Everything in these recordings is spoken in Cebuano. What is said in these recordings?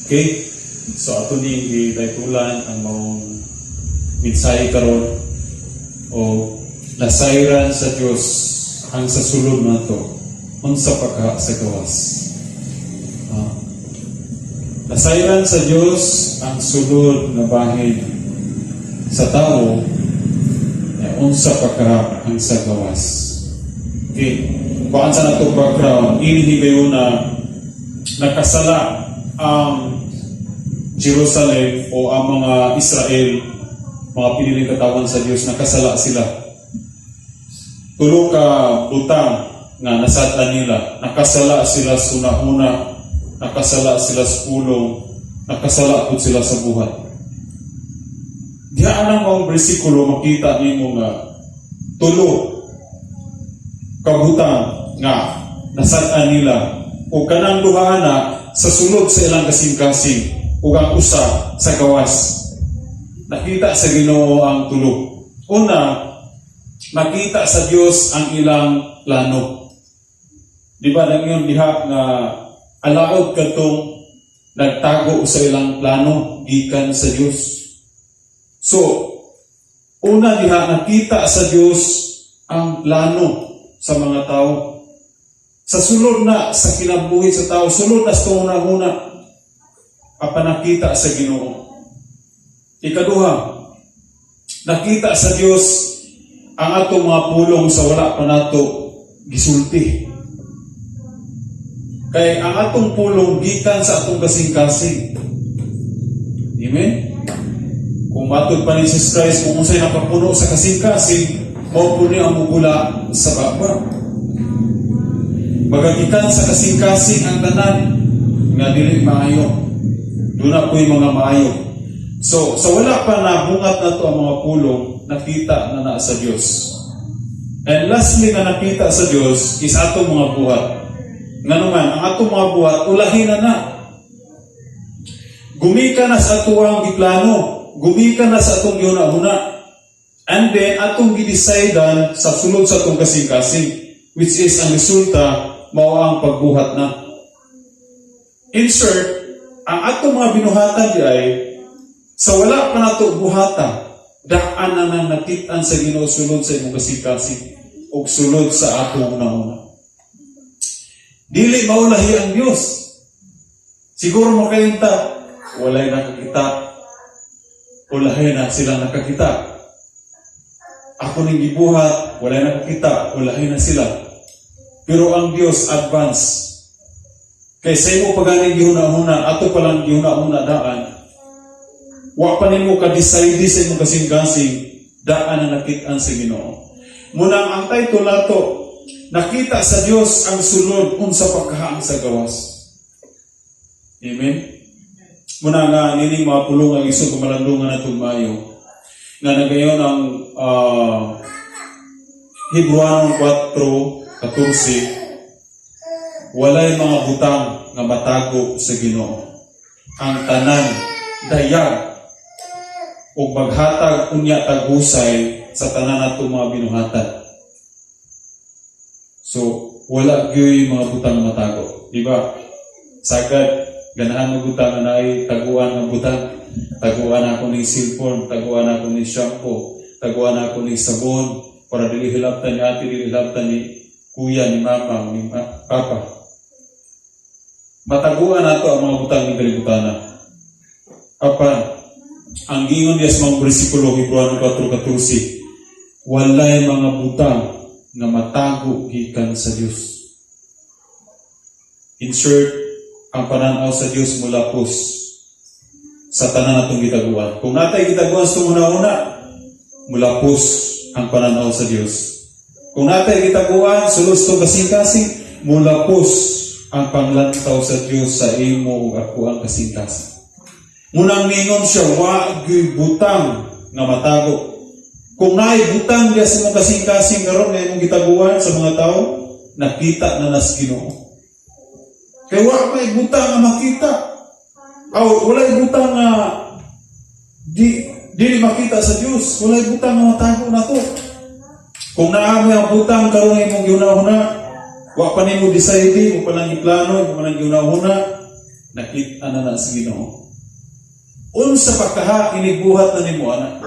Okay? So ato ni gitaytulan ang maong mensahe karon o "Nasayran sa Dios ang sa sulod nato, unsa pa kaha sa gawas." Nasayran sa Dios ang sulod nga bahin sa tao, eh, unsa pa kaha ang sa gawas. Okay. Kuan sa natong background, ini higayuna nakasala ang Jerusalem o ang mga Israel, mga piniling katawan sa Dios, nakasala sila. Tulo ka butang nga nasad-an nila. Nakasala sila sa hunahuna, nakasala sila sa pulong, nakasala pud sila sa buhat. Diha ang mga bersikulo, makita nimo nga tulo kabutang nga nasad-an nila o kanang duha na sa sulod sa ilang kasing-kasing ug ang usa sa gawas. Nakita sa Ginoo ang tulo. Una, nakita sa Dios ang ilang plano. Di ba nang diha nga alaod kadtong nagtago sa ilang plano gikan sa Dios? So, una diha, nakita sa Dios ang plano sa mga tao. Sa sulod na sa kinabuhi sa tao, sulod na sa hunahuna, apan nakita sa Ginoo. Ikaduha, nakita sa Dios ang atong mga pulong sa wala pa nato gisulti. Kay ang atong pulong gikan sa atong kasing-kasing. Amen? Kung matod pa ni Jesus Christ, kung unsay nakapuno sa kasing-kasing, mao po niya ang mugula sa baba. Magagikan sa kasing-kasing ang tanan nga dili maayo. Duna po'y mga maayo. So, sa wala pa na bungat na to ang mga pulong, nakita na na sa Dios. And lastly nga nakita sa Dios is atong mga buhat. Ngano man, ang atong mga buhat, ulahin na na. Gumikan na sa atuang giplano. Gumikan na sa atong gihuna-huna. And then, atong gidecidean sa sulod sa atong kasing-kasing, which is ang resulta, mao ang pagbuhat na. Insert, ang atong mga binuhatan di ay, sa wala pa nato buhata, daan na nang nakitaan sa Ginoo sulod sa imong kasing-kasing ug sulod sa atong hunahuna. Dili maulahi ang Dios. Siguro makayunta, walay nakakita. Ulahi na silang nakakita. Ako ning gibuhat, walay nakakita, ulahi na sila. Pero ang Dios advance. Kay sa imo pa ganing gihuna-huna, ato pa lang gihuna-huna daan. Wa pa nimo ka-decide sa imong kasing-kasing, daan na nakit-an sa Ginoo. Munang ang title nato, "Nakita sa Dios ang sulod, unsa pa kaha ang sa gawas." Amen? Muna nga nining mga pulong ang isog kamalandungan natong maayo. Nga nagayon ang Hebrewanong 4:14, "Walay mga butang nga matago sa Ginoo. Ang tanan dayag ug maghatag unya tagusay sa tanan nato mga binuhatan." So, wala gyuy mga butang matago. Di ba? Sagad, ganahan mo butang nga naay taguan nga butang. Taguan ako ni cellphone, taguan ako ni shampoo, taguan ako ni sabon, para dili hilabtan ni ate, dili hilabtan ni kuya, ni mama, ni papa. Mataguan nato ang mga butang ni kalibutana. Apan, ang giingon diya sa mga bersikulo, Hebrew 4:14, walay mga butang nga matago gikan sa Dios. Insert, ang pananaw sa Dios mulapos sa tanan natong gitaguan. Kung natay gitaguan sa una-una, mulapos ang pananaw sa Dios. Kung natay gitaguan sulod sa kasing-kasing, mulapos ang panglantaw sa Dios sa imo ug ako ang kasing-kasing. Munang ningon siya, wa gyuy butang nga matago. Kung naay butang diya sa imong kasing-kasing karon nga imong gitaguan sa mga tao, nakita na nas Ginoo. Kay wa may butang nga makita. Aw, walay butang nga di dili makita sa Dios. Walay butang nga matago nato. Kung naa mo ang butang karon nga imong gihuna-huna, wa pa nimo decide, mo pa lang giplano, mo pa lang gihuna-huna, Nakita na na sa Ginoo. Unsa pa kaha inigbuhat na nimo ana?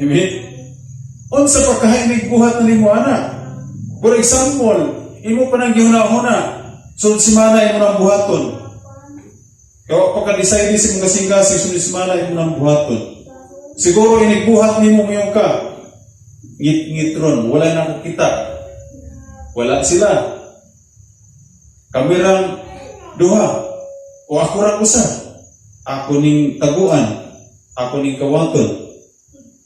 Amen? Unsa pa kaha inigbuhat na nimo ana? For example, imo pa nang gihuna-huna, sunod semana imo nang buhaton. Kaya pa ka decide sa imong kasing-kasing, sunod semana imo nang buhaton. Siguro inigbuhat nimo ngayon ka. Ngit-ngit ron, wala na kita. Wala sila. Kami rang duha. O ako rang usa. Ako ning taguan. Ako ning kawaton.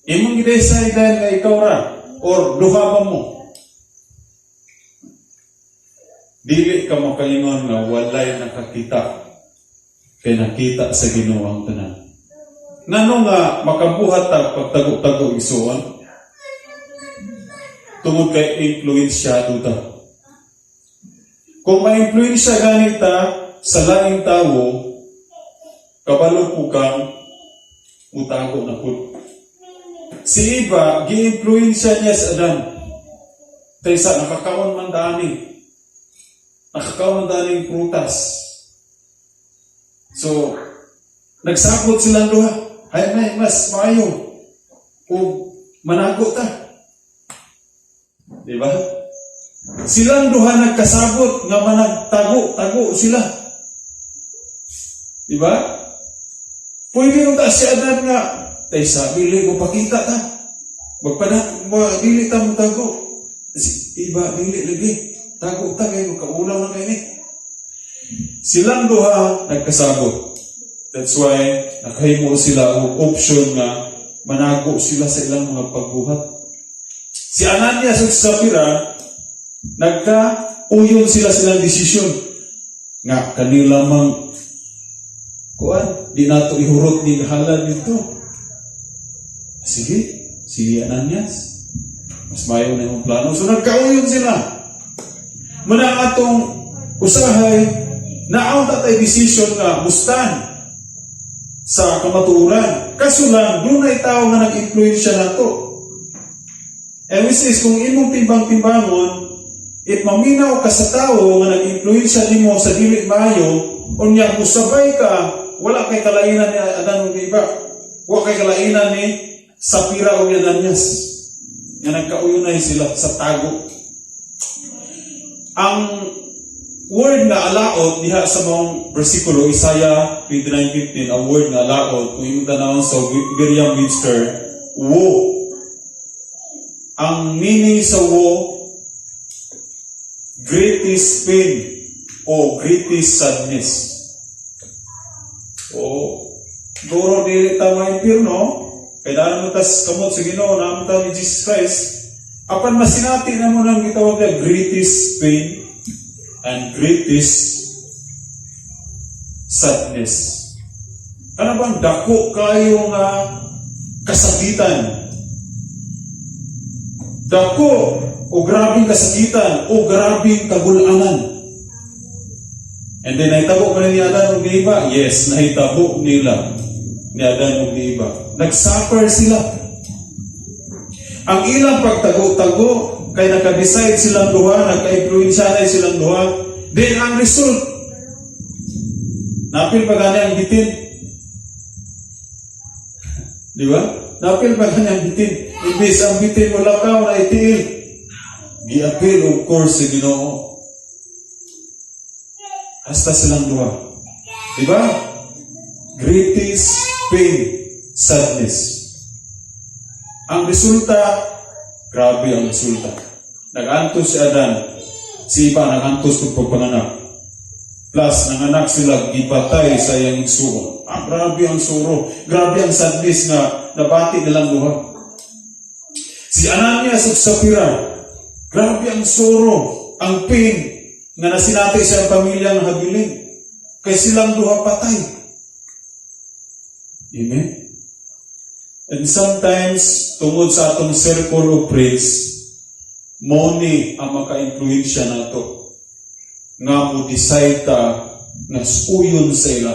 Imong gi-decide dahil nga ikaw ra or duha ba mo. Dili ka makaingon nga walay nakakita kay nakita sa Ginoo ang tanan. Ngano nga makabuhat ta pagtago-tago, igsuon? Tungod kay influensyado ta. Kung ma-influensya gani ta sa laing tawo, kabalo po kang mutago na pud. Si Eva, gi-influensya niya sa Adan. Kaysa nakakaon man dani. Nakakaon man dani prutas. So, nagsabot silang duha. Ay, may mas maayo. O manago ta. Di ba? Silang duha nagkasabot nga managtago-tago sila. Di ba? Pwede nung ta si Adan nga, tay sabi, dili mo pakita ta. Magpada, ma, dili ta mo tago. Si iba, dili lagi. Tago ta kay magkaulaw na kay ni. Silang duha nagkasabot. That's why nakahimo sila og option nga manago sila sa ilang mga pagbuhat. Si Ananias ug Sapphira, nagka-uyon sila silang desisyon nga kanila mang kuan, di nato ihurot ni halad dito. Sige, sige Ananias. Mas mayo na yung plano. So nagkauyon sila. Manang atong usahay, naon ta tay decision nga bustan sa kamatuoran. Kaso lang, dunay tao nga nag-influensya nato. And which is, kung imong timbang-timbangon, if maminaw ka sa tao nga nag-influensya nimo sa dili maayo, unya musabay ka, wala kay kalainan ni Adan ug Eva. Wala kay kalainan ni Sapira o ni Ananias. Nga nagkauyunay sila sa tago. Ang word nga alaot diha sa mga bersikulo Isaiah 29:15, ang word nga alaot, kung imong tanawon sa Merriam-Webster, woe. Ang meaning sa woe, greatest pain o greatest sadness. O guro dili ta maimpirno kay daan mo tas kamot sa Ginoo, naamo ta ni Jesus Christ, apan masinati na mo nang gitawag na greatest pain and greatest sadness. Ano bang dako kayo nga kasakitan? Dako o grabing kasakitan o grabing kagulanan. And then, nahitabo pa ni Adan ug ni Eva? Yes, nahitabo nila ni Adan ug ni Eva. Nag-suffer sila. Ang ilang pagtago-tago, kay naka-decide silang duha, nagka-influensya na silang duha, then ang result, napil pa gani ang bitin. Di ba? Napil pa gani ang bitin. Imbis ang bitin mo lakaw na itiil. Giapil of course sa Ginoo. Hasta silang duha. Di ba? Greatest pain, sadness. Ang resulta, grabe ang resulta. Nag-antos si Adan, si Eva nag-antos kung pagpanganak. Plus, nanganak sila, gipatay sa iyang igsuon. Ah, grabe ang sorrow. Grabe ang sadness nga nabati nilang duha. Si Ananias ug Sapphira, grabe ang sorrow, ang pain nga nasinati sa iyang pamilya nga habilin. Kay silang duha patay. Amen? And sometimes, tungod sa atong circle of friends, mo ni ang maka-influensya nato nga mo decide ta nga uyon sa ila,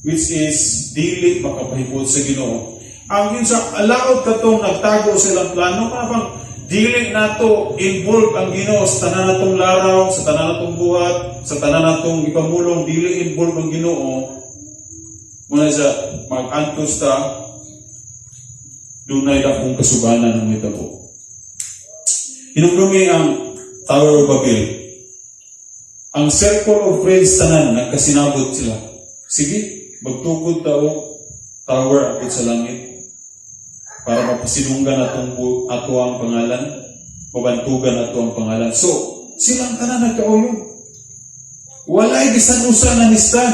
which is dili makapahibot sa Ginoo. Ang yun sa alaot katong nagtago sa ilang plano, bang dili Dili nato involve ang Ginoo sa tanan natong laraw, sa tanan natong buhat, sa tanan natong ipamulong, dili involve ang Ginoo. Muna sa mag-antos ta, dunay dakong kasuganan ang mitabo. Hinumdumi ang Tower of Babel. Ang circle of friends tanan, nagkasinabot sila. "Sige, magtukod ta og tower abot sa langit para mapasinunggan ato ang pangalan, mabantugan ato ang pangalan." So, silang tanan nagkauyon. Walay bisan usa na nistan.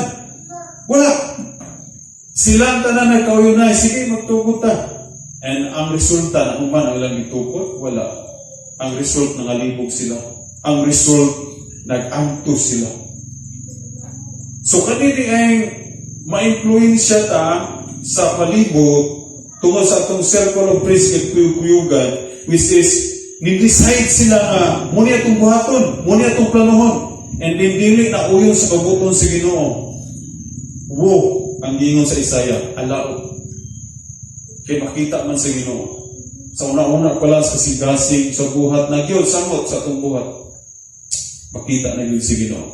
Wala. Silang tanan nagkauyon na, "Sige, magtukod ta." And ang resulta, na human ang ilang gitukod, wala. Ang result, nangalibog sila. Ang result, nag-antos sila. So kanini ay ma-influensya ta sa palibot tungod sa atong circle of friends kay kuyog-kuyugan, which is ni-decide sila nga muni atong buhaton, muni atong planohon, and then dili na uyon sa kabubut-on sa Ginoo. Wo ang giingon sa Isaiah, alaot. Kay makita man sa Ginoo. Sa una-una pa lang sa kasing-kasing sa buhat na gyud samot sa atong buhat. Makita na gyud sa Ginoo.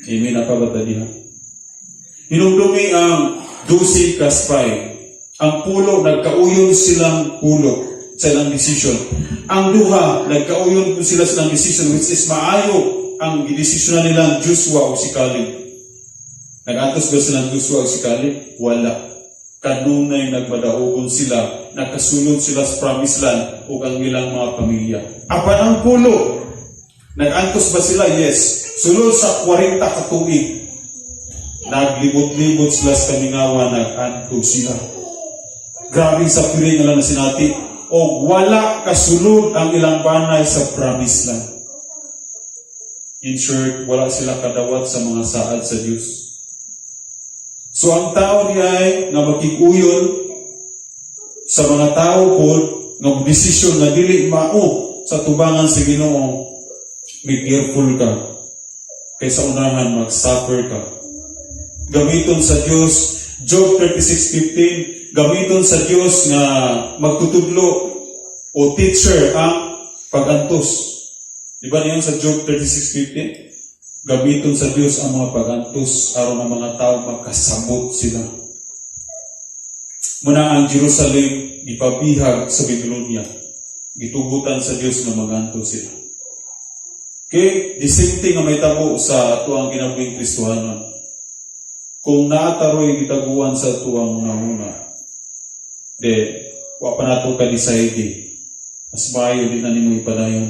Amen na pa ba ta diha? Hinumdumi ang 12 ka spy. Ang 10, nagkauyon silang 10 sa ilang decision. Ang duha, nagkauyon po sila sa ilang decision, which is maayo ang gidesisyon nilang Joshua o si Caleb. Nag-antos ba silang Joshua o si Caleb? Wala. Kanunay nagmadaugon sila, nakasulod sila sa promised land ug ang ilang mga pamilya. Apan ang 10, nag-antos ba sila? Yes. Sulod sa 40 ka tuig, naglibot-libot sila sa kamingawan, nag-antos sila. Grabe sa piring nga na sinati. O wala kasulod ang ilang banay sa promised land. In short, wala sila kadawat sa mga saad sa Diyos. So ang tao niya ay nga makiguyon sa mga tao po nga desisyon nga dili mao sa tubangan sa Ginoo, be careful ka. Kay sa unahan mag-suffer ka. Gamiton sa Dios, Job 36:15, gamiton sa Dios nga magtutudlo o teacher ang pagantos. Di ba niyon sa Job 36:15? Gamiton sa Dios ang mga pagantos aron ang mga tao makasabot sila. Muna ang Jerusalem gipabihag sa Babylonia. Gitugutan sa Dios nga magantos sila. Okay, the same thing nga mahitabo sa atuang kinabuhing Kristohanon. Kung naa ta roy gitaguan sa atuang una-una, de, wa pa nato ka decide, mas maayo di na nimo ipadayon.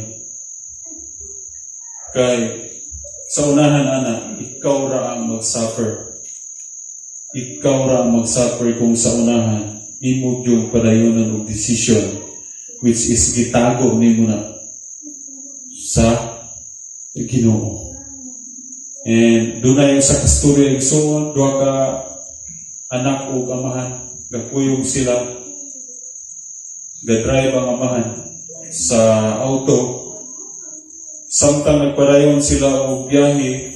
Kay sa unahan ana, ikaw ra ang mag-suffer. Ikaw ra ang mag-suffer kung sa unahan imo yung padayonan og decision which is gitago nimo na sa Ginoo. And dunay sa kasturya igsoon, duha ka anak ug amahan, gakuyog sila, ga-drive ang amahan sa auto. Samtang nagpadayon sila og biyahe,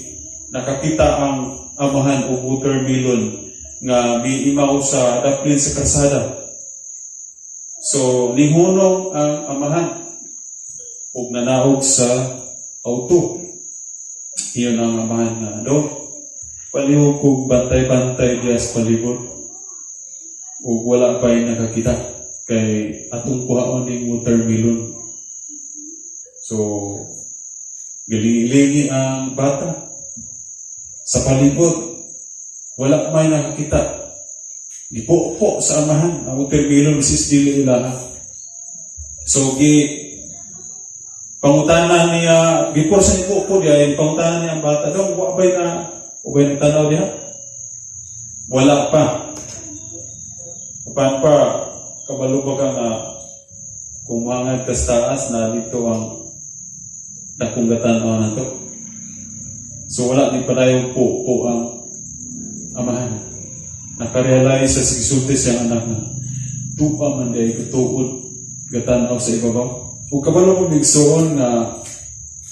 nakakita ang amahan og watermelon nga miimaw sa daplin sa kalsada. So nihunong ang amahan ug nanaog sa auto. Iyon ang amahan nga, "Do, palihog kog bantay-bantay diya sa palibot. Ug wala pa'y nakakita kay atong kuhaon ning watermelon." So, gilingi-lingi ang bata sa palibot. Wala may nakakita. Gipo sa amahan ang watermelon sis dili ilaha. So, gi pangutana niya, before sa nipo diya, pangutana niya ang bata, "Dong, wa ba'y na, wa ba'y nagtanaw diha?" Wala pa. Apan pa, kabalo ba ka nga kung mangad ka sa taas na dito ang dakong gatanaw na to? So wala ni padayon po po ang amahan. Nakarealize sa gisulti siyang anak na tupa man day katuod gatanaw sa ibabaw. Ug kabalo mo, igsoon, nga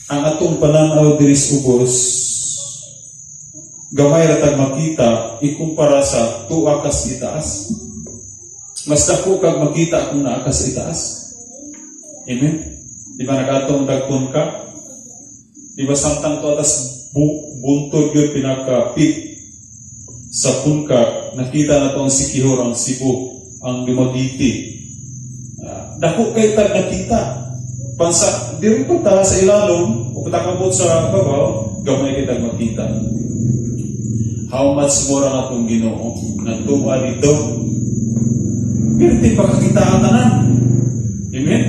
ang atong pananaw diri sa ubos gamay ra tag makita ikumpara sa tuwa ka sa itaas. Mas dako kag makita kung naa ka sa itaas. Amen? Di ba nag-adto tag Puncak? Di ba samtang to atas buntod yun pinaka-peak sa Puncak, nakita na to ang Siquijor, ang Cebu, ang Dumaguete. Dako kay tag nakita. Pansa, diri pa ta sa ilalom, o patakabot sa babaw, gamay kay tag makita. How much more ang atong Ginoo nga tuwa dito? Pirti pa kakita ang tanan. Amen?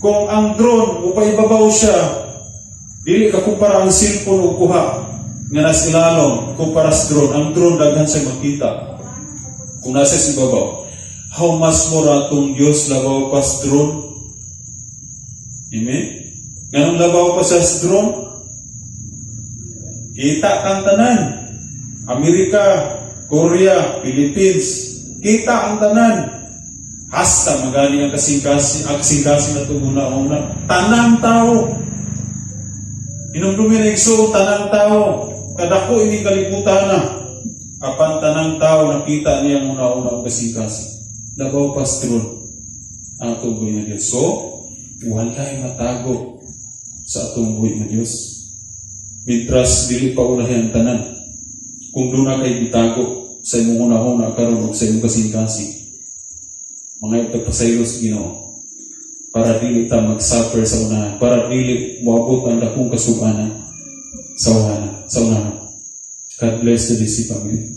Kung ang drone, upay ibabaw siya, dili ka kumpara ang cellphone o kuha nga nasa ilalom, kumpara sa drone. Ang drone daghan siya makita. Kung nasa sa ibabaw. How much more atong Diyos, labaw pa sa drone? Amen? Nganong labaw pa sa drone? Kita kang tanan. Amerika, Korea, Philippines, kita ang tanan. Hasta magani ang kasing-kasing na una-una. Tanang tao. Inumdumi na igsoon, tanang tao. Kadako ini kalibutan na. Apan tanang tao nakita niya ang una-una ang kasing-kasing. Labaw pa sa drone ang atong buhi nga Diyos. So, walay matago sa atong buhi nga Diyos. Mintras dili pa unahi ang tanan. Kung doon na kay gitago sa imong una-una karon ug sa imong kasing-kasing, mga ipagpasaylo sa Ginoo para dili ta mag-suffer sa unahan, para dili moabot ang dakong kasubanan sa unahan. Sa unahan. God bless the DC family.